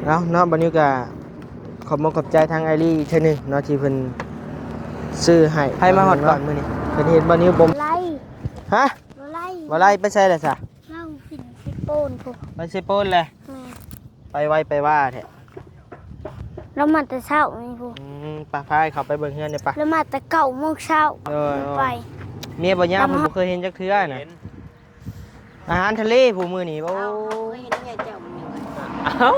ເອົາເນາະ ບານິວກະຂອບມຸກຂອບໃຈທາງອ້າຍລີອີກເທື່ອໜຶ່ງເນາະ ທີ່ເພິ່ນຊື້ໃຫ້. ໃຜມາຮອດກ່ອນມື້ນີ້? ເພິ່ນເຫັນບານິວບໍ່? ບໍ່ໄລ່ ຮະ? ບໍ່ໄລ່ ບໍ່ໄລ່ ໄປໃສລະຊະ? ລາວຂຶ້ນເຊໂປນພຸ້ນ. ໄປເຊໂປນແຫຼະ? ແມ່ນ. ໄປໄວໄປວ່າແທ້. ລາວມາແຕ່ເຊົ້ານີ້ພຸ້ນ. ອືມ ໄປ ພາເຂົ້າໄປເບິ່ງເຮືອນແດ່ປະ. ລາວມາແຕ່ເກົ້າໂມງເຊົ້າ. ໂດຍ. ໄປ ເມຍບໍ່ຍາມ ເພິ່ນບໍ່ເຄີຍເຫັນຈັກເທື່ອນະ. ອາຫານທະເລຜູ້ມື້ນີ້. ໂອ້ ເຮົາເຄີຍເຫັນເມຍເຈົ້າມື້ນີ້. ເອົ້າ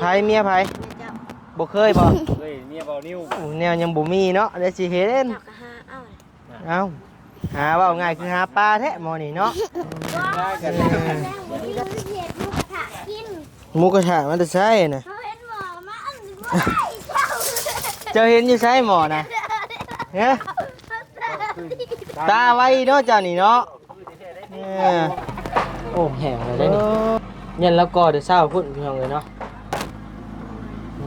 ໃຜ ເມຍໃຜ? ເມຍເຈົ້າ. ບໍ່ເຄີຍບໍ່? ເຄີຍເມຍເບົານິວ. ໂອ້ ແນວຍັງບໍ່ມີເນາະ ແລ້ວຊິເຫັນ. ເຈົ້າກໍຫາເອົາ. ເອົ້າ ຫາເວົ້າງ່າຍຄືຫາປາແທ້ໝໍນີ້ເນາະ. ເອີ ໝູກະທະມາແຕ່ໃສນະ? ເຮົາເຫັນໝໍມາອັນ ເຈົ້າເຫັນຢູ່ໃສໝໍນະ? ຮະ? ຕາໄວເນາະເຈົ້ານີ້ເນາະ. ເອີ ໂອ້ ແຫ້ງແລ້ວເດ້ນີ້. ເອີ ຍັນລາວກໍ່ແຕ່ເຊົ້າພຸ້ນ ພີ່ນ້ອງເອີຍເນາະ. ອື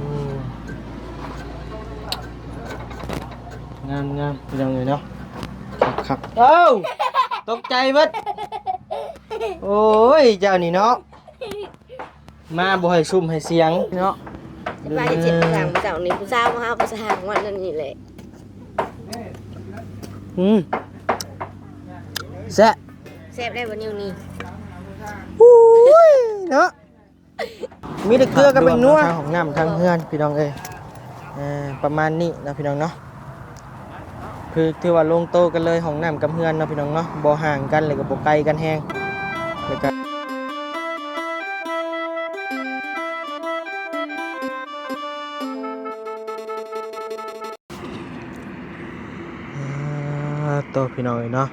ມ ງາມໆ ພີ່ນ້ອງເອີຍເນາະ. ຄັກໆ. ເອົ້າ ຕົກໃຈເບິດ. ໂອ້ຍ ເຈົ້ານີ້ເນາະ. ມາບໍ່ໃຫ້ຊຸ່ມໃຫ້ສຽງເນາະ. ສະບາຍດີເຈັບກາງເຈົ້ານີ້ ຜູ້ສາວມາຫາຜູ້ສາວວັນນັ້ນນີ້ແຫຼະ. ອືມ ແຊະ ແຊບໄດ້ບໍ່ນິວນີ້. ໂອ້ຍເນາະ ມີແຕ່ເກືອກັບແປ້ງນົວ. ທາງຫ້ອງນ້ຳທາງເຮືອນ ພີ່ນ້ອງເອີຍ. ເອີ ປະມານນີ້ເນາະ ພີ່ນ້ອງເນາະ. ຄືຖືວ່າລົງໂຕກັນເລີຍ ຫ້ອງນ້ຳກັບເຮືອນເນາະ ພີ່ນ້ອງເນາະ. ບໍ່ຫ່າງກັນ ແລ້ວກໍບໍ່ໄກກັນແຮງ ແລ້ວກໍ ອາ ໂຕ ພີ່ນ້ອງເອີຍເນາະ.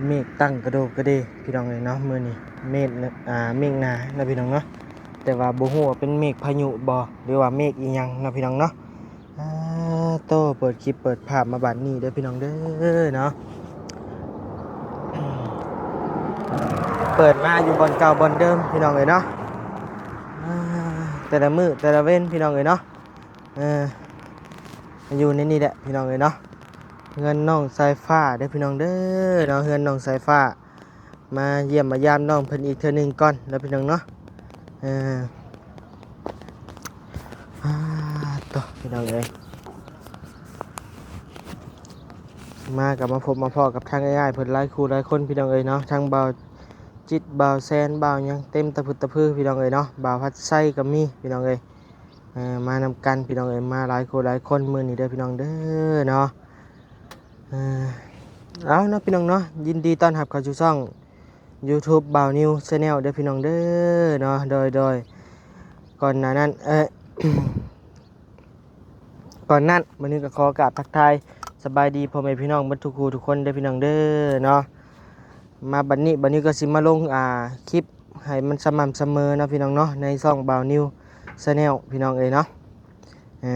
ເມກຕັ້ງກະໂດກກະເດ ພີ່ນ້ອງເອີຍເນາະ. ມື້ນີ້ເມກ ອາ ເມກໜາເນາະ ພີ່ນ້ອງເນາະ. ແຕ່ວ່າບໍ່ຮູ້ວ່າເປັນເມກພາຍຸບໍ່ ຫຼືວ່າເມກອີ່ຫຍັງເນາະ ພີ່ນ້ອງເນາະ. ອາ ໂຕ ເປີດຄລິບເປີດພາບມາບາດນີ້ເດີ ພີ່ນ້ອງເດີເນາະ. ເປີດມາຢູ່ບ່ອນເກົ່າບ່ອນເດີມ ພີ່ນ້ອງເອີຍເນາະ. ອາ ແຕ່ລະມື້ແຕ່ລະເວັນ ພີ່ນ້ອງເອີຍເນາະ. ເອີ ຢູ່ໃນນີ້ແຫຼະ ພີ່ນ້ອງເອີຍເນາະ. ເຮືອນນ້ອງສາຍຟ້າເດີ ພີ່ນ້ອງເດີເນາະ. ເຮືອນນ້ອງສາຍຟ້າ ມາຢ້ຽມມາຢາມນ້ອງເພິ່ນອີກເທື່ອໜຶ່ງກ່ອນເນາະ ພີ່ນ້ອງເນາະ. ເອີ ອາ ໂຕ ພີ່ນ້ອງເອີຍ ມາກໍມາພົບມາພໍ້ກັບທາງອ້າຍໆເພິ່ນຫຼາຍຄູ່ຫຼາຍຄົນ ພີ່ນ້ອງເອີຍເນາະ. ທັງບ່າວຈິດ ບ່າວແຊນ ບ່າວຫຍັງ ເຕັມຕະພຶດຕະພື ພີ່ນ້ອງເອີຍເນາະ. ບ່າວພັດໄຊກໍມີ ພີ່ນ້ອງເອີຍ. ເອີ ມານຳກັນ ພີ່ນ້ອງເອີຍ ມາຫຼາຍຄູ່ຫຼາຍຄົນມື້ນີ້ເດີ ພີ່ນ້ອງເດີເນາະ. ເອີ ເອົາເນາະ ພີ່ນ້ອງເນາະ ຍິນດີຕ້ອນຮັບເຂົ້າສູ່ຊ່ອງຢູທູບບ່າວນິວແຊນແນວເດີ ພີ່ນ້ອງເດີເນາະ. ໂດຍ ໂດຍ ກ່ອນໜ້ານັ້ນ ເອີ ກ່ອນນັ້ນ ມື້ນີ້ກໍຂໍກາບທັກທາຍສະບາຍດີພໍ່ແມ່ພີ່ນ້ອງເບິດທຸກຄູ່ທຸກຄົນເດີ ພີ່ນ້ອງເດີເນາະ. ມາບັດນີ້ ບັດນີ້ກໍຊິມາລົງ ອ່າ ຄລິບໃຫ້ມັນສະໝ່ຳສະເໝີເນາະ ພີ່ນ້ອງເນາະ ໃນຊ່ອງບ່າວນິວແຊນແນວ ພີ່ນ້ອງເອີຍເນາະ. ເອີ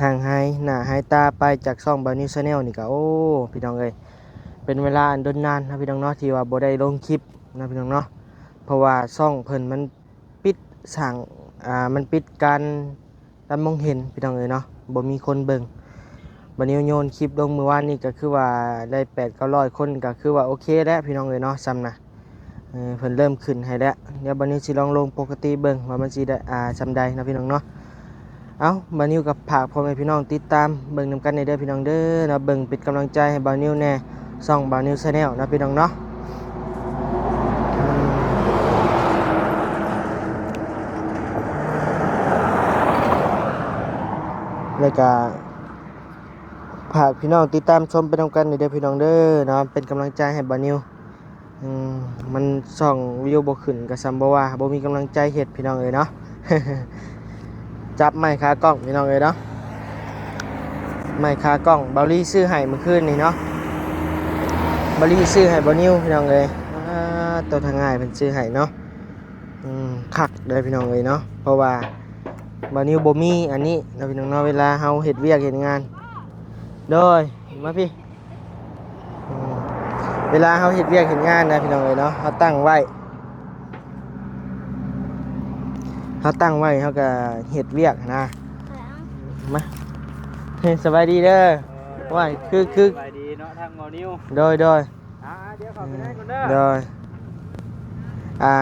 ຫ່າງຫາຍໜ້າຫາຍຕາໄປຈາກຊ່ອງບ່າວນິວແຊນແນວນີ້ກໍ ໂອ້ ພີ່ນ້ອງເອີຍ ເປັນເວລາອັນດົນນານເນາະ ພີ່ນ້ອງເນາະ ທີ່ວ່າບໍ່ໄດ້ລົງຄລິບເນາະ ພີ່ນ້ອງເນາະ. ເພາະວ່າຊ່ອງເພິ່ນມັນປິດສ້າງ ອ່າ ມັນປິດການ ດຳລົງເຫັນ ພີ່ນ້ອງເອີຍເນາະ ບໍ່ມີຄົນເບິ່ງ. ບັດນີ້ໂຍນຄລິບລົງມື້ວານນີ້ກໍຄືວ່າໄດ້ແປດເກົ້າຮ້ອຍຄົນ ກໍຄືວ່າໂອເຄແລ້ວ ພີ່ນ້ອງເອີຍເນາະ ຊ່ຳນະ. ເອີ ເພິ່ນເລີ່ມຂຶ້ນໃຫ້ແລ້ວ. ດຽວບັດນີ້ຊິລອງລົງປົກກະຕິເບິ່ງວ່າມັນຊິໄດ້ ອ່າ ຊ່ຳໃດເນາະ ພີ່ນ້ອງເນາະ. ເອົ້າ ບັດນີ້ກໍຝາກພໍ່ແມ່ພີ່ນ້ອງຕິດຕາມເບິ່ງນຳກັນແດ່ເດີ ພີ່ນ້ອງເດີເນາະ. ເບິ່ງເປັນກຳລັງໃຈໃຫ້ບ່າວນິວແດ່ ຊ່ອງບ່າວນິວແຊນແນວເນາະ ພີ່ນ້ອງເນາະ. ແລ້ວກະຝາກພີ່ນ້ອງຕິດຕາມຊົມໄປນຳກັນເດີ ພີ່ນ້ອງເດີເນາະ ເປັນກຳລັງໃຈໃຫ້ບ່າວນິວ. ອືມ ມັນຊ່ອງວິວບໍ່ຂຶ້ນກໍຊ່ຳບໍ່ວ່າ ບໍ່ມີກຳລັງໃຈເຮັດ ພີ່ນ້ອງເອີຍເນາະ. ຈັບໄມ້ຂາກ້ອງ ພີ່ນ້ອງເອີຍເນາະ ໄມ້ຂາກ້ອງ ບ່າວລີຊື້ໃຫ້ມື້ຄືນນີ້ເນາະ ບ່າວລີຊື້ໃຫ້ບ່າວນິວ ພີ່ນ້ອງເອີຍ. ອ່າ ໂຕທາງອ້າຍເພິ່ນຊື້ໃຫ້ເນາະ. ອືມ ຄັກເດີພີ່ນ້ອງເອີຍເນາະ ເພາະວ່າບ່າວນິວບໍ່ມີອັນນີ້ເນາະ ພີ່ນ້ອງເນາະ ເວລາເຮົາເຮັດວຽກເຮັດງານ. ໂດຍ ມາພີ່. ອືມ ເວລາເຮົາເຮັດວຽກເຮັດງານນະ ພີ່ນ້ອງເອີຍເນາະ ເຮົາຕັ້ງໄວ້ ເຮົາຕັ້ງໄວ້ ເຮົາກໍເຮັດວຽກນະ. ມາ ເຮີ້ຍ ສະບາຍດີເດີ. ໂອ້ຍ ຄື ຄື ສະບາຍດີເນາະ ທາງບ່າວນິວ. ໂດຍ ໂດຍ. ອ່າ ດຽວເຂົ້າໄປໃນກ່ອນເດີ. ໂດຍ. ອ່າ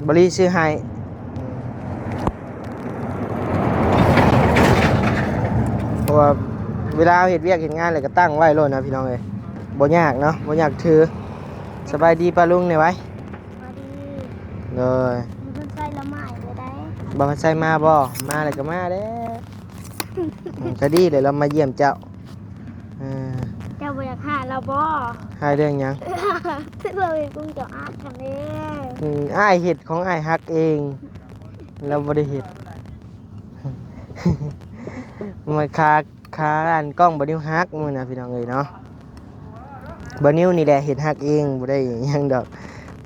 ບໍລີຊື້ໃຫ້ ເພາະວ່າເວລາເຮົາເຮັດວຽກເຮັດງານແລ້ວກໍຕັ້ງໄວ້ໂລດນະພີ່ນ້ອງເອີຍ ບໍ່ຍາກເນາະ ບໍ່ຍາກຖື. ສະບາຍດີປ້າລຸງແດ່ໄວ. ສະບາຍດີ. ໂດຍ. ບໍ່ທັນໃຊ້ລະໝາຍເລີຍໄດ໋. ບໍ່ທັນໃຊ້ມາບໍ່? ມາແລ້ວກໍມາແລ້ວ. ອືມ ກໍດີແຫຼະ ລາວມາຢ້ຽມເຈົ້າ. ເອີ ເຈົ້າບໍ່ຢາກຫາລາວບໍ່? ຫາເລື່ອງຫຍັງ? ເລື່ອງກຸງເຈົ້າອາດກັນເດ້. ອືມ ອ້າຍເຮັດຂອງອ້າຍຫັກເອງ ລາວບໍ່ໄດ້ເຮັດ. ມາຄາ ຄາອັນກ້ອງບ່າວນິວຫັກມື້ນະພີ່ນ້ອງເອີຍເນາະ. ບ່າວນິວນີ້ແຫຼະເຮັດຫັກເອງ ບໍ່ໄດ້ຫຍັງດອກ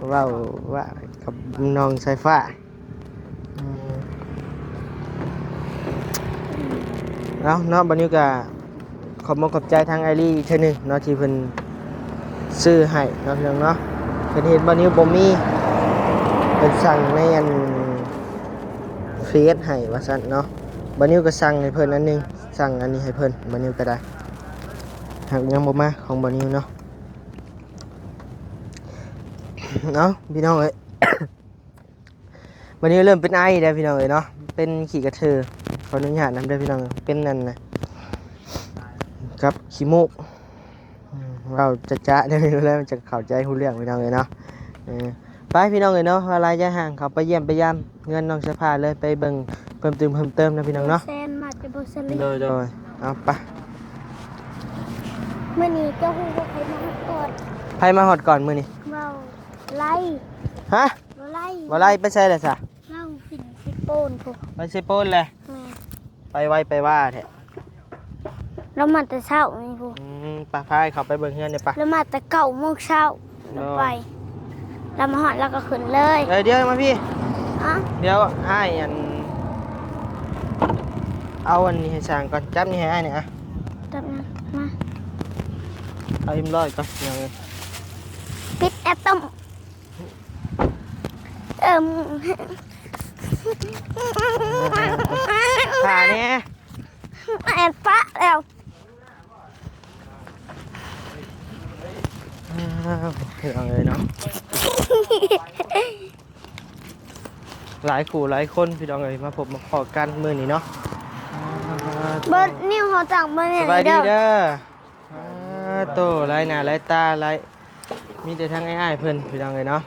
ເວົ້າວ່າກັບນ້ອງສາຍຟ້າ. ອືມ ເອົາເນາະ ບ່າວນິວກະຂອບມຸກຂອບໃຈທາງອ້າຍລີອີກເທື່ອໜຶ່ງເນາະ ທີ່ເພິ່ນຊື້ໃຫ້ເນາະພີ່ນ້ອງເນາະ. ເພິ່ນເຫັນບ່າວນິວບໍ່ມີ ເພິ່ນສັ່ງໃນອັນເຟສໃຫ້ວ່າຊັ້ນເນາະ. ບ່າວນິວກໍສັ່ງໃຫ້ເພິ່ນອັນໜຶ່ງ ສັ່ງອັນນີ້ໃຫ້ເພິ່ນ ບ່າວນິວກໍໄດ້ ຫາກຍັງບໍ່ມາຂອງບ່າວນິວເນາະ. ເອົາ ພີ່ນ້ອງເອີຍ ວັນນີ້ເລີ່ມເປັນໄອແລ້ວພີ່ນ້ອງເອີຍເນາະ ເປັນຂີ້ກະເທີ ຂໍອະນຸຍາດນຳເດີພີ່ນ້ອງ ເປັນອັນນະ ກັບຂີ້ມູກ ອືມ ເວົ້າຈະໆ ແນວນີ້ແລ້ວມັນຈະເຂົ້າໃຈຮູ້ເລື່ອງພີ່ນ້ອງເອີຍເນາະ. ເອີ ໄປພີ່ນ້ອງເອີຍເນາະ ວ່າຫຼາຍຢ່າຫ່າງ ເຂົ້າໄປຢ້ຽມໄປຢາມເຮືອນນ້ອງສາຍຟ້າເລີຍ ໄປເບິ່ງເພີ່ມຕື່ມເພີ່ມເຕີມນະພີ່ນ້ອງເນາະ. ໂດຍ ໂດຍ ເອົາໄປ. ມື້ນີ້ເຈົ້າຮູ້ວ່າໃຜມາຮອດກ່ອນ? ໃຜມາຮອດກ່ອນມື້ນີ້? ເວົ້າໄລ່. ຮະ? ບໍ່ໄລ່ ບໍ່ໄລ່ໄປໃສແລ້ວຊະ? ລາວຂຶ້ນເຊໂປນພຸ້ນ ໄປເຊໂປນແຫຼະ. ແມ່ນ ໄປໄວໄປວ່າແທ້ ລາວມາແຕ່ເຊົ້ານີ້ພຸ້ນ. ອືມ ໄປ ພາເຂົ້າໄປເບິ່ງເຮືອນນີ້ປະ ລາວມາແຕ່ເກົ້າໂມງເຊົ້າ. ໂດຍ ໄປ ລາວມາຮອດລາວກໍຂຶ້ນເລີຍ. ເອີ ດຽວມາພີ້ ຮະ? ດຽວອ້າຍອັນ ເອົາອັນນີ້ໃຫ້ຊ່າງກ່ອນ ຈັບນີ້ໃຫ້ອ້າຍແດ່ອະ ຈັບນະ ມາ ເອົາເອັມຮ້ອຍກ່ອນ ພີ່ນ້ອງເອີຍ ປິດແອັບຕົ້ມ. ເອີ ພາແດ່ ແອນປະແລ້ວ ອ້າວ ພີ່ນ້ອງເອີຍເນາະ ຫຼາຍຄູ່ຫຼາຍຄົນພີ່ນ້ອງເອີຍ ມາພົບມາພໍ້ກັນມື້ນີ້ເນາະ. ເບິດນິ້ວເຮົາຈັ່ງມາແມ່ນ ສະບາຍດີເດີ. ອ້າໂຕ ຫຼາຍໜ້າຫຼາຍຕາຫຼາຍ ມີແຕ່ທັງອ້າຍໆເພິ່ນພີ່ນ້ອງເອີຍເນາະ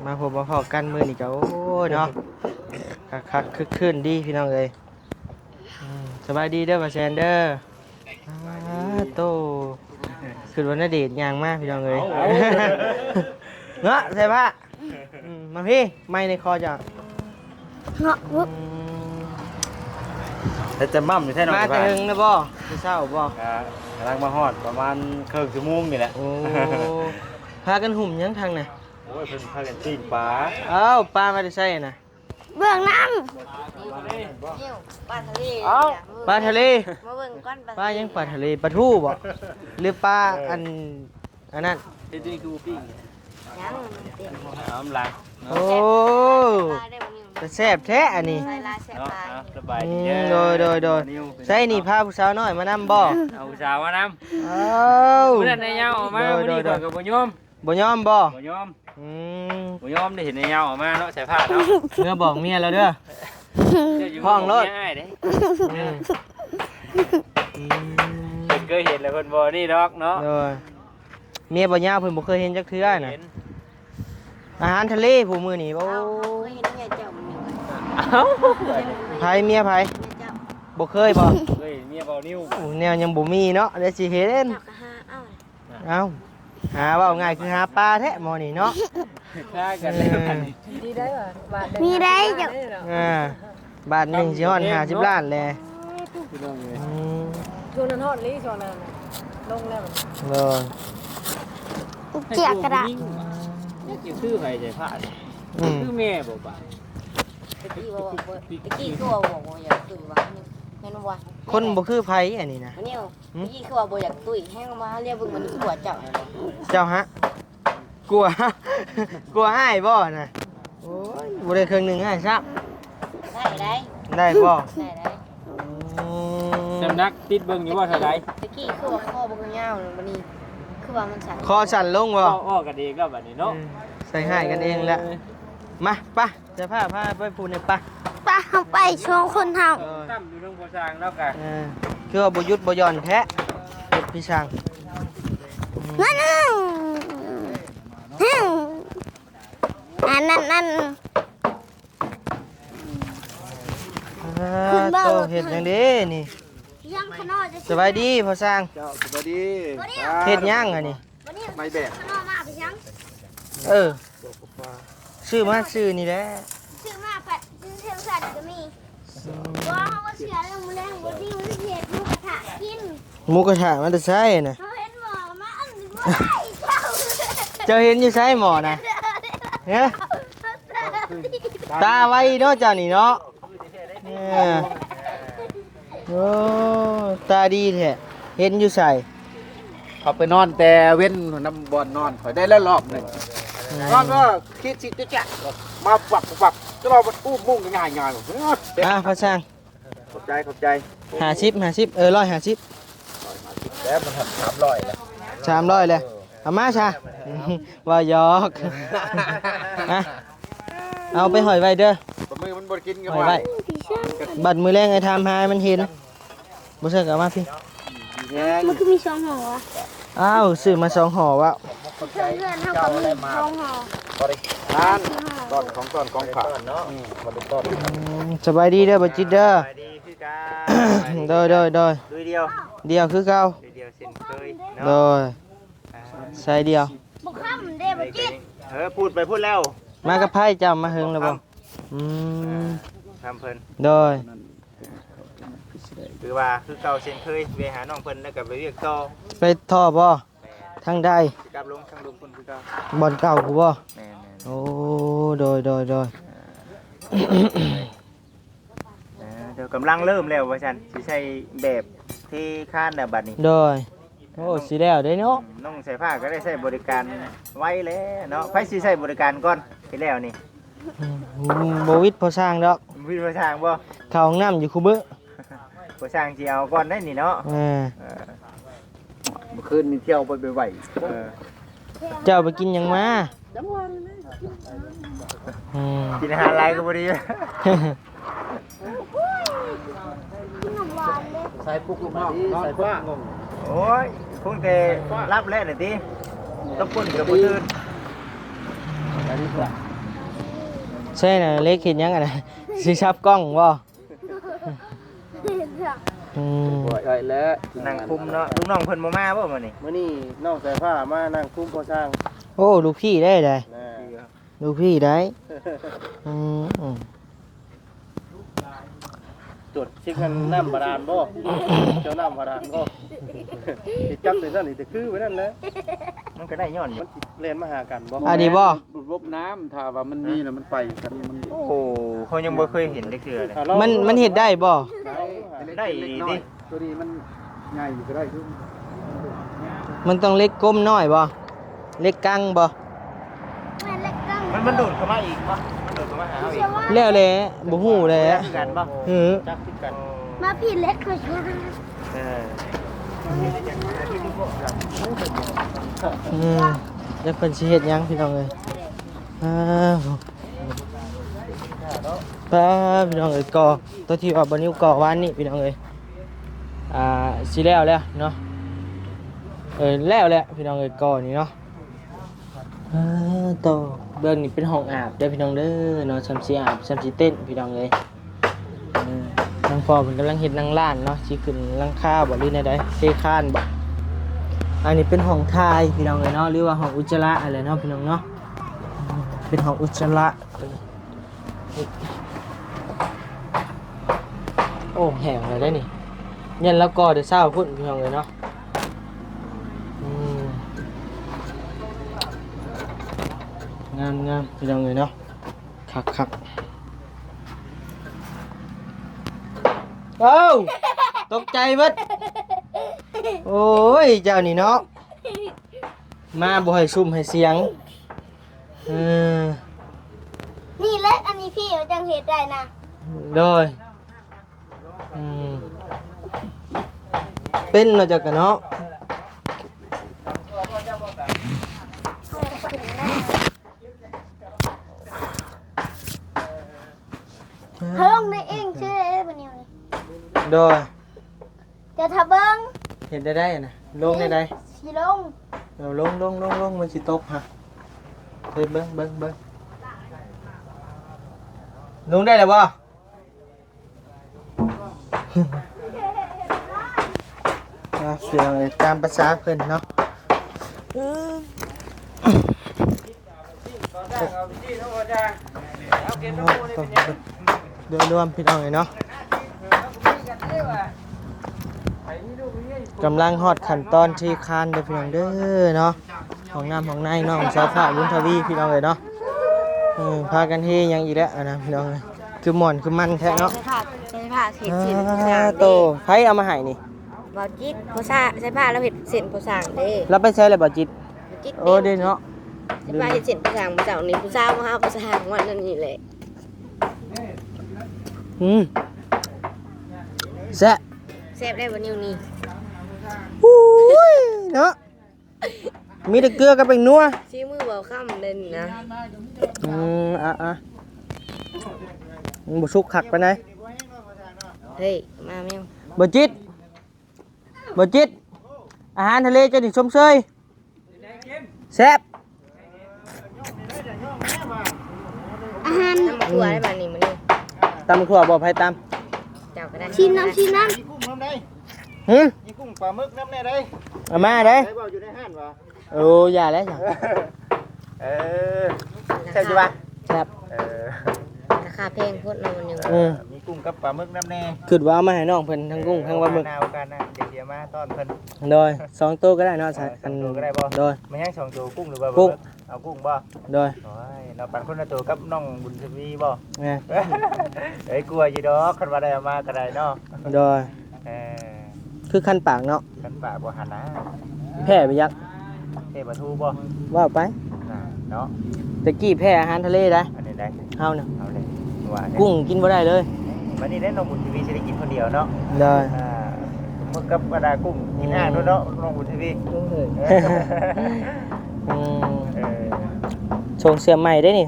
ມາພົບມາພໍ້ກັນມື້ນີ້ກໍ ໂອ້ຍເນາະ ຄັກໆຄຶກຄື້ນດີພີ່ນ້ອງເອີຍ. ອືມ ສະບາຍດີເດີ ປ້າແຊນເດີ. ອ້າໂຕ ຄືວ່ານາເດດຍ່າງມາພີ່ນ້ອງເອີຍ ເອົ້າ ເນາະ ໃສ່ຜ້າ. ອືມ ມາພີ້ ໄມ້ໃນຄໍເຈົ້າ ເນາະ. ອືມ ແລ້ວຈະໝ່ຳຢູ່ແທ້ເນາະ ມາແຕ່ເຫິງແລ້ວບໍ່? ແຕ່ເຊົ້າບໍ່? ກະກຳລັງມາຮອດປະມານເຄິ່ງຊົ່ວໂມງນີ້ແຫຼະ. ໂອ້ ພາກັນຫຸ້ມຫຍັງທາງນັ້ນ? ໂອ້ຍ ເພິ່ນພາກັນປີ້ງປາ. ເອົ້າ ປາມາແຕ່ໃສນະ? ເບິ່ງນຳ ປາທະເລ. ເອົ້າ ປາທະເລ ມາເບິ່ງກ່ອນ. ປາຫຍັງ? ປາທະເລ ປາທູບໍ່ ຫຼືປາ ເອີ ອັນ ອັນນັ້ນ ເຮັດນີ້ຄືບໍ່ປີ້ງ? ຍັງ ມັນເຕັມ ເອົາ ມັນຫຼາຍເນາະ. ໂອ້ ແຊບແທ້ອັນນີ້ ເນາະ. ເອົາ ສະບາຍດີເດີ. ອືມ ໂດຍ ໂດຍ ໂດຍ. ໃສນີ້ ພາຜູ້ສາວນ້ອຍມານຳບໍ່? ເອົາຜູ້ສາວມານຳ. ເອົ້າ ມື້ນັ້ນນາຍຍາວອອກມາ ໂດຍ ມື້ນີ້ ໂດຍ ໂດຍ ຂ້ອຍກໍບໍ່ຍອມ. ບໍ່ຍອມບໍ່? ບໍ່ຍອມ. ອືມ ບໍ່ຍອມໄດ້ເຫັນນາຍຍາວອອກມາເນາະ ໃສ່ຜ້າເນາະ. ເມືອບອກເມຍແລ້ວເດີ ຫ້ອງໂລດ ເມຍອ້າຍເດ້. ອືມ ອືມ ເພິ່ນເຄີຍເຫັນແລ້ວເພິ່ນບໍ່ນີ້ດອກເນາະ. ໂດຍ ເມຍບໍ່ຍາວເພິ່ນບໍ່ເຄີຍເຫັນຈັກເທື່ອນະ. ເຫັນ ອາຫານທະເລຜູ້ມື້ນີ້ ໂອ້ ເອົ້າ ເຮົາເຄີຍເຫັນເມຍເຈົ້າ. ເອົ້າ ໃຜ ເມຍໃຜ? ເມຍເຈົ້າ. ບໍ່ເຄີຍບໍ່? ເຄີຍເມຍເບົານິ້ວ. ໂອ້ ແນວຍັງບໍ່ມີເນາະ ແລ້ວຊິເຫັນ. ເຈົ້າກໍຫາເອົາ ເອົ້າ ຫາເວົ້າງ່າຍຄືຫາປາແທ້ໝໍນີ້ເນາະ. ຄ້າຍກັນເລີຍ. ເອີ ດີໄດ້ຫວາ ບາດໜຶ່ງ ມີໄດ້ເຈົ້າ. ອ່າ ບາດໜຶ່ງຊິຮອດຫ້າສິບລ້ານແຫຼະ ພີ່ນ້ອງເອີຍ. ອືມ ຊ່ວງນັ້ນຮອດລີ ຊ່ວງນັ້ນລົງແລ້ວ. ເອີ ເກຍກະດາດ ຄືໃຜໃສ່ຜ້ານີ້. ອືມ ຄືແມ່ບໍ່ບາດ. ຕະກີ້ວ່າ ຕະກີ້ຄືວ່າບໍ່ຢາກ ຄືວ່າ ແມ່ນບໍ່? ຄົນບໍ່ຄືໃຜອັນນີ້ນະ. ນີ້ ຫືມ? ຕະກີ້ຄືວ່າບໍ່ຢາກຕຸ້ຍ ແຮງມາຮຽບເບິ່ງມັນກົວເຈົ້າ. ເຈົ້າຫະ ກົວ ກົວອ້າຍບໍ່ນະ? ໂອ້ຍ ບໍ່ໄດ້ເຄິ່ງໜຶ່ງອ້າຍຊ້ຳ. ໄດ້ ໄດ້ ໄດ້ບໍ່? ໄດ້ ໄດ້. ໂອ້ ນ້ຳໜັກຕິດເບິ່ງຢູ່ບໍ່ເທົ່າໃດ? ຕະກີ້ຄືວ່າຄໍບໍ່ຍາວ ບັດນີ້ຄືວ່າມັນສັ້ນ ຄໍສັ້ນລົງບໍ່? ເວົ້າກັນເອງແລ້ວບັດນີ້ເນາະ. ເອີ ໃສ່ຮ້າຍກັນເອງແລ້ວ. ເອີ ມາ ໄປ ຈະພາ ພາໄປພູ້ນນີ້ ໄປ ໄປ ເຮົາໄປສອງຄົນເຮົາ ເອີ ຕັ້ມຢູ່ເທິງພໍ່ຊ່າງແລ້ວກະ ເອີ ຄືວ່າບໍ່ຢຸດບໍ່ຢ່ອນແທ້ ເຮັດພີ່ຊ່າງ ນັ້ນ ອັນນັ້ນ ອັນ ອ່າ ໂຕ ເຮັດຫຍັງເດ້ນີ້? ສະບາຍດີພໍ່ຊ່າງ ເຈົ້າ ສະບາຍດີ ເຮັດຫຍັງອັນນີ້? ໄມ້ແບກ ເອີ ຊື້ມາຊື້ນີ້ແຫຼະ ຊື້ມາແປດ ຊື້ເຄື່ອງສັນກໍມີ ບໍ່ ເຮົາກໍເຊື່ອເລື່ອງມື້ແລງບໍ່ດີ ມັນຊິເຮັດໝູກະທະກິນ ໝູກະທະມາແຕ່ໃສນະ? ເຮົາເຫັນໝໍ້ມາອັນບໍ່ໄດ້ ເຈົ້າ ເຈົ້າເຫັນຢູ່ໃສໝໍ້ນະ? ຮະ ຕາໄວເນາະເຈົ້ານີ້ເນາະ ເອີ ໂອ້ ຕາດີແທ້ ເຫັນຢູ່ໃສ? ເຂົາໄປນອນແຕ່ເວັນນຳບ່ອນນອນຂ້ອຍໄດ້ແລ້ວລອບໜຶ່ງ ອືມ ນອນກໍຄິດຊິຈະຈັກ ມາປັບປັບ ຕະຫຼອດມັນອູບມຸ້ງງ່າຍໆ ອ່າ ພໍ່ຊ່າງ ຂອບໃຈ ຂອບໃຈ ຫ້າສິບ ຫ້າສິບ ເອີ ຮ້ອຍຫ້າສິບ ແລ້ວມັນສາມຮ້ອຍແລ້ວ ສາມຮ້ອຍແລ້ວ ເອີ ເອົາມາຊະ ເວົ້າຫຍອກ ຮະ ເອົາໄປຫ້ອຍໄວ້ເດີ ບາດມື້ມັນບໍ່ໄດ້ກິນກໍວ່າ ບັດມື້ແລງໄອ້ຖາມຫາໃຫ້ມັນເຫັນ ບໍ່ເຊື່ອກໍເອົາມາພີ້ ມັນຄືມີສອງຫໍວະ? ອ້າວ ຊື້ມາສອງຫໍວະ ເພື່ອນເຮົາກໍມີສອງຫໍ ຕ້ອນຂອງ ຕ້ອນຂອງຝາກ ອືມ ສະບາຍດີເດີ ບໍ່ຈິດເດີ ສະບາຍດີຄືກັນ ໂດຍ ໂດຍ ໂດຍ ລຸຍດຽວ ດຽວຄືເກົ່າ ລຸຍດຽວເຊັ່ນເຄີຍເນາະ ໂດຍ ສາຍດຽວ ບໍ່ຄ້ຳເດ້ບໍ່ຈິດ ເອີ ພູດໄປພຸ້ນແລ້ວ ມາກັບໃຜ ເຈົ້າມາເຫິງແລ້ວບໍ່? ອືມ ຖາມເພິ່ນ ໂດຍ ຄືວ່າຄືເກົ່າເຊັ່ນເຄີຍ ໄປຫານ້ອງເພິ່ນ ແລ້ວກໍໄປວຽກຕໍ່ ໄປທໍ່ບໍ່? ແມ່ນ ທາງໃດ? ຊິກັບລົງທາງລຸ່ມພຸ້ນຄືເກົ່າ ບ່ອນເກົ່າພຸ້ນບໍ່? ແມ່ນໆ ໂອ້ ໂດຍ ໂດຍ ໂດຍ ເອີ ເອີ ດຽວກຳລັງເລີ່ມແລ້ວວ່າຊັ້ນ ຊິໃສ່ແບບເທຄານແລ້ວບັດນີ້ ໂດຍ ໂອ້ ຊິແລ້ວເດ້ເນາະ ອືມ ນ້ອງສາຍຟ້າກໍໄດ້ໃຊ້ບໍລິການໄວແລ້ວເນາະ ໃຜຊິໃຊ້ບໍລິການກ່ອນ ຊິແລ້ວນີ້ ອືມ ບໍ່ຫວິດພໍຊ່າງດອກ ບໍ່ຫວິດພໍຊ່າງບໍ່? ເຂົ້າຫ້ອງນ້ຳຢູ່ຄູ່ມື້ ພໍຊ່າງຊິເອົາກ່ອນໄດ໋ນີ້ເນາະ ເອີ ເອີ ມື້ຄືນນີ້ທ່ຽວໄປໄວໆ ເອີ ເຈົ້າໄປກິນຫຍັງມາ? ອືມ ກິນອາຫານຫຼາຍກໍບໍ່ດີ ໃສ່ປຸກລູກນ້ອງ ໃສ່ປຸກ ໂອ້ຍ ຄົງແຕ່ຫຼັບແລ້ວນະຕິ ຕົບກົ້ນກໍບໍ່ຕື່ນ ໃຊ່ນະ ເລັກເຮັດຫຍັງຫັ້ນນະ ຊິສັບກ້ອງບໍ່? ອືມ ບໍ່ໃຊ່ແລ້ວ ນັ່ງຄຸມເນາະ ລູກນ້ອງເພິ່ນບໍ່ມາບໍ່ມື້ນີ້? ມື້ນີ້ນ້ອງສາຍຟ້າມານັ່ງຄຸມພໍ່ຊ່າງ ໂອ້ ລູກພີ່ໄດ້ໃດ ລູກພີ່ໄດ້ ອືມ ອືມ ຕົວະຊິກນັ້ນນ້ຳບາດານບໍ່? ເຈົ້ານ້ຳບາດານບໍ່? ຊິຈັບໄປຊັ້ນນີ້ ຄືໄປນັ້ນແຫຼະ ມັນກໍໄດ້ຍ້ອນມັນຊິແລ່ນມາຫາກັນບໍ່? ອັນນີ້ບໍ່? ລະບົບນ້ຳ ຖ້າວ່າມັນມີແລ້ວມັນໄປກັນ ມັນ ໂອ້ ເຮົາຍັງບໍ່ເຄີຍເຫັນຈັກເທື່ອເລີຍ ມັນ ມັນເຮັດໄດ້ບໍ່? ໄດ້ ໄດ້ອີ່ຫຼີຕິ ຕົວນີ້ມັນໃຫຍ່ຢູ່ກໍໄດ້ ມັນຕ້ອງເຫຼັກກົມນ້ອຍບໍ່? ເຫຼັກກັງບໍ່? ແມ່ນເຫຼັກກັງ ມັນ ມັນດູດເຂົ້າມາອີກບໍ່? ມັນດູດເຂົ້າມາຫາເຮົາອີກ ແລ້ວແຫຼະ ບໍ່ຮູ້ແຫຼະ ຄືກັນບໍ່? ເອີ ຈັກຄືກັນ ມາພີ້ເຫຼັກເຂົາ ເອີ ອືມ ຈັກເພິ່ນຊິເຮັດຫຍັງພີ່ນ້ອງເອີຍ ອ້າວ ປ້າ ພີ່ນ້ອງເອີຍ ກໍຕົວທີ່ວ່າບໍ່ນິວກໍວານນີ້ພີ່ນ້ອງເອີຍ ອ່າ ຊິແລ້ວແລ້ວເນາະ ເອີ ແລ້ວແຫຼະພີ່ນ້ອງເອີຍ ກໍນີ້ເນາະ ອ່າ ຕໍ່ເບື້ອງນີ້ເປັນຫ້ອງອາບເດີ້ພີ່ນ້ອງເດີເນາະ ຊ່ຳຊິອາບ ຊ່ຳຊິເຕັ້ນພີ່ນ້ອງເອີຍ ເອີ ທາງພໍ່ເພິ່ນກຳລັງເຮັດນາງລ້ານເນາະ ຊິຂຶ້ນຫຼັງຄາບໍ່ ຫຼືແນວໃດ ເທຄານບໍ່ ອັນນີ້ເປັນຫ້ອງຖ່າຍພີ່ນ້ອງເອີຍເນາະ ຫຼືວ່າຫ້ອງອຸດຈະລະຫັ້ນແຫຼະເນາະພີ່ນ້ອງເນາະ ເປັນຫ້ອງອຸດຈະລະ ໂອ້ ແຫ້ງແລ້ວເດ້ນີ້ ຢ້ານລາວກໍ່ແຕ່ເຊົ້າພຸ້ນພີ່ນ້ອງເອີຍເນາະ ອືມ ງາມໆ ພີ່ນ້ອງເອີຍເນາະ ຄັກໆ ເອົ້າ ຕົກໃຈເບິດ ໂອ້ຍ ເຈົ້ານີ້ເນາະ ມາບໍ່ໃຫ້ຊຸ່ມໃຫ້ສຽງ ເອີ ນີ້ແຫຼະ ອັນນີ້ພີ່ຈັ່ງເຮັດໄດ້ນະ ໂດຍ ອືມ ເປັນເນາະ ເຈົ້າກະເນາະ. ເຮົາລົງໄດ້ເອງຊື່ເດ້ບັດນີ້ນີ້ ໂດຍ ຈະຖ້າເບິ່ງ ເຮັດໄດ້ໄດ໋ນະ ລົງໄດ້ໄດ໋ ຊິລົງ ເອີ ລົງໆໆໆ ມັນຊິຕົກຮະ ເບິ່ງໆໆ ລົງໄດ້ແລ້ວບໍ່? ອ່າ ພີ່ນ້ອງເອີຍ ຕາມພາສາເພິ່ນເນາະ ໂດຍລວມພີ່ນ້ອງເອີຍເນາະ ກຳລັງຮອດຂັ້ນຕອນທີ່ຄານເດີພີ່ນ້ອງເດີເນາະ ຫ້ອງນ້ຳຫ້ອງໃນນ້ອງສາວຟ້າ ບຸນທະວີ ພີ່ນ້ອງເອີຍເນາະ ເອີ ພາກັນເຮຫຍັງອີກແລ້ວ ອັນນັ້ນພີ່ນ້ອງເອີຍ ຄືມ່ວນຄືມັນແທ້ເນາະ ໃສ່ຜ້າ ໃສ່ຜ້າເຮັດເສັ້ນ ອ່າ ສ້າງເດ້ ໂຕ ໃຜເອົາມາໃຫ້ນີ້? ບ່າວຈິດ ພໍ່ຊ້າງ ໃສ່ຜ້າລາວເຮັດເສັ້ນພໍ່ຊ້າງເດ້ ລາວໄປໃສແລ້ວບ່າວຈິດ? ບ່າວຈິດ ໂອ້ ເດ້ເນາະ ໃສ່ຜ້າເຮັດເສັ້ນພໍ່ຊ້າງມື້ເຊົ້ານີ້ ຜູ້ສາວມາຫາພໍ່ຊ້າງວັນນັ້ນນີ້ແຫຼະ ອືມ ແຊບ ແຊບໄດ໋ບໍ່ນິວນີ້ ໂອ້ຍເນາະ ມີແຕ່ເກືອກັບແປ້ງນົວ ສີມືບ່າວຄຳເດ້ນີ້ນະ ອືມ ອ່າໆ ມັນບໍ່ສຸກຄັກປານໃດ ເຮີ້ຍ ມາແມວ ບ່າວຈິດ ບ່າວຈິດ ອາຫານທະເລເຈົ້ານີ້ຊົມເຊີຍ ແຊບ ອາຫານ ຕຳໝາກຖົ່ວໄດ້ບາດນີ້ມື້ນີ້ ຕຳໝາກຖົ່ວບໍ່ ໃຜຕຳ? ເຈົ້າກໍໄດ້ ຊີມນຳ ຊີມນຳ ມີກຸ້ງນຳໄດ໋ ຫື? ມີກຸ້ງປາໝຶກນຳແດ່ໄດ໋ ເອົາມາໄດ໋ ໄດ້ເວົ້າຢູ່ໃນຮ້ານວ່າ ໂອ້ ຢ່າແລ້ວ ເອີ ແຊບຢູ່ຫວາ? ແຊບ ເອີ ລາຄາແພງໂພດເນາະມັນຢູ່ ອືມ ມີກຸ້ງກັບປາໝຶກນຳແດ່ ຄິດວ່າເອົາມາໃຫ້ນ້ອງເພິ່ນ ທັງກຸ້ງ ເອີ ທັງປາໝຶກ ໂອກາດໜ້າ ໂອກາດໜ້າ ດຽວຊິເອົາມາຕ້ອນເພິ່ນ ໂດຍ ສອງໂຕກໍໄດ້ເນາະ ເອີ ສອງໂຕກໍໄດ້ບໍ່? ໂດຍ ແມ່ນຫຍັງສອງໂຕ ກຸ້ງຫຼືວ່າປາໝຶກ? ກຸ້ງ ເອົາກຸ້ງບໍ່? ໂດຍ ໂອ້ຍ ເນາະ ປັນຄົນລະໂຕກັບນ້ອງບຸນທະວີບໍ່? ແມ່ນ ເອີຍ ກົວຢູ່ດອກ ຄັນວ່າໄດ້ເອົາມາກໍໄດ້ເນາະ ໂດຍ ເອີ ຄືຄັນປາກເນາະ ຄັນປາກບໍ່ຫັ້ນນະ ແພ້ບໍ່ຈັກ ແພ້ປາທູບໍ່? ເວົ້າໄປ ນະ ເນາະ ແຕ່ກີ້ແພ້ອາຫານທະເລໄດ໋ ອັນນີ້ໄດ໋ ເຮົານະ ເຮົາເລີຍ ກຸ້ງກິນບໍ່ໄດ້ເລີຍ ບັດນີ້ໄດ້ນ້ອງບຸນທະວີຊິໄດ້ກິນຄົນດຽວເນາະ ໂດຍ ອ່າ ປາໝຶກກັບບັນດາກຸ້ງ ກິນ ອືມ ອ່າງໂດດເນາະ ນ້ອງບຸນທະວີ ອືມ ເອີ ສົ່ງເສື້ອໃໝ່ເດ້ນີ້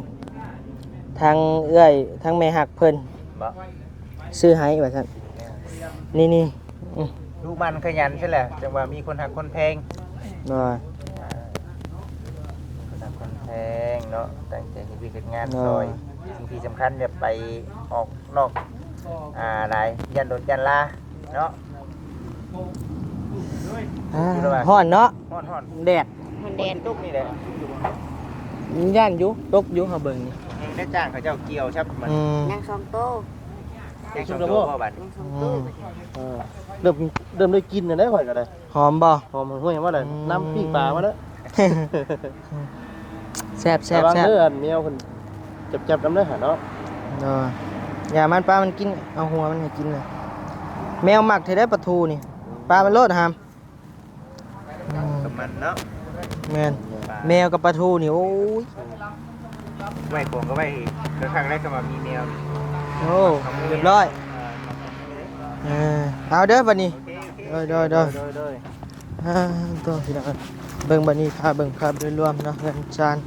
ທາງເອື້ອຍ ທາງແມ່ຮັກເພິ່ນ ບໍ່ ຊື້ໃຫ້ວ່າຊັ້ນ ນີ້ໆ ອືມ ດຸໝັ່ນຂະຫຍັນຊັ້ນແຫຼະ ຈັ່ງວ່າມີຄົນຮັກຄົນແພງ ໂດຍ ຄົນຮັກຄົນແພງເນາະ ຕັ້ງໃຈເຮັດວຽກເຮັດງານ ໂດຍ ຊ່ອຍ ສິ່ງທີ່ສຳຄັນ ຢ່າໄປອອກນອກ ອ່າ ຫຼາຍ ຢ້ານໂດນຢ້ານລາເນາະ ອ່າ ຮ້ອນເນາະ ຮ້ອນໆ ແດດ ມັນແດດ ຝົນຊິຕົກນີ້ແຫຼະ ຢ້ານຢູ່ ຕົກຢູ່ ເຮົາເບິ່ງນີ້ ແຮງໄດ້ຈ້າງເຂົາເຈົ້າກ່ຽວຊັບມັນ ອືມ ຍັງສອງໂຕ ຍັງສອງໂຕບໍ່ບັດນີ້ ຍັງສອງໂຕ ອືມ ເອີ ເລີ່ມ ເລີ່ມໄດ້ກິ່ນແລ້ວ ຂ້ອຍກໍໄດ້ ຫອມບໍ່? ຫອມຫວຍມາແລ້ວ ອືມ ນ້ຳປີ້ງປາມາແລ້ວ ແຊບໆໆ ລະວັງເດີ ອັນແມວເພິ່ນຈັບໆນຳເດີຫັ້ນເນາະ ເອີ ຢ່າມັນ ປະມັນກິນ ເອົາຫົວມັນໃຫ້ກິນນະ ແມວມັກແທ້ໃດປາທູນີ້ ປະມັນໂລດຫາມ ອືມ ກັບມັນເນາະ ແມ່ນ ປາ ແມວກັບປາທູນີ້ ໂອ້ຍ ໄວ້ຂອງກໍໄວ້ຄັກໆ ໄດ້ ຄັນວ່າມີແມວນີ້ ໂອ້ ຮຽບຮ້ອຍ ເອີ ເອົາເດີບັດນີ້ ໂອເຄ ໂອເຄ ໂດຍໆໆ ໂດຍໆ ອ່າ ໂຕ ພີ່ນ້ອງ ເບິ່ງບັດນີ້ ພາເບິ່ງພາບໂດຍລວມເນາະ ເຮືອນຊານ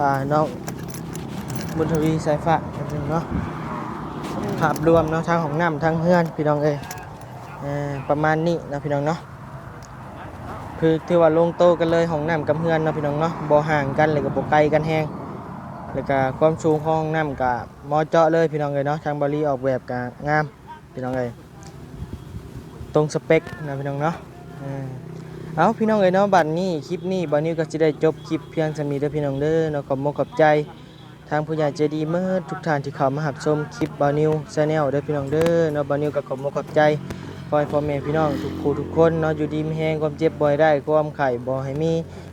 ອ່າ ນ້ອງບຸນທະວີ ສາຍຟ້າ ເນາະ ພາບລວມເນາະ ທັງຫ້ອງນ້ຳ ທັງເຮືອນ ພີ່ນ້ອງເອີຍ ເອີ ປະມານນີ້ເນາະ ພີ່ນ້ອງເນາະ ຄືຖືວ່າລົງໂຕກັນເລີຍ ຫ້ອງນ້ຳກັບເຮືອນເນາະ ພີ່ນ້ອງເນາະ ບໍ່ຫ່າງກັນ ແລ້ວກໍບໍ່ໄກກັນແຮງ ແລ້ວກໍຄວາມສູງຂອງຫ້ອງນ້ຳກໍເໝາະເຈາະເລີຍ ພີ່ນ້ອງເອີຍເນາະ ທາງບ່າວລີອອກແບບກໍງາມ ພີ່ນ້ອງເອີຍ ຕົງສະເປັກນະ ພີ່ນ້ອງເນາະ ເອີ ເອົາ ພີ່ນ້ອງເອີຍເນາະ ບັດນີ້ຄລິບນີ້ບ່າວນິວກໍຊິໄດ້ຈົບຄລິບພຽງສ່ຳນີ້ເດີ ພີ່ນ້ອງເດີເນາະ ຂອບມົກຂອບໃຈ ທາງຜູ້ໃຫຍ່ໃຈດີໝົດທຸກທ່ານທີ່ເຂົ້າມາຮັບຊົມຄລິບບ່າວນິວແຊນແນວເດີພີ່ນ້ອງເດີເນາະ. ບ່າວນິວກໍຂອບມົກຂອບໃຈ ຂໍໃຫ້ພໍ່ແມ່ພີ່ນ້ອງທຸກຜູ້ທຸກຄົນເນາະ ຢູ່ດີມີແຮງ ຄວາມເຈັບບໍ່ໃຫ້ໄດ້ ຄວາມໄຂ້ບໍ່ໃຫ້ມີ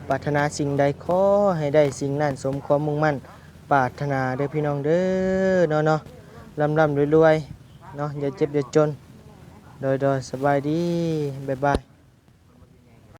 ປາດຖະໜາສິ່ງໃດຂໍໃຫ້ໄດ້ສິ່ງນັ້ນ ສົມຄວາມມຸ່ງໝັ້ນປາດຖະໜາເດີພີ່ນ້ອງເດີເນາະ ເນາະ ລ່ຳໆລວຍໆເນາະ ຢ່າເຈັບຢ່າຈົນ. ໂດຍໆ ສະບາຍດີ ບາຍບາຍ.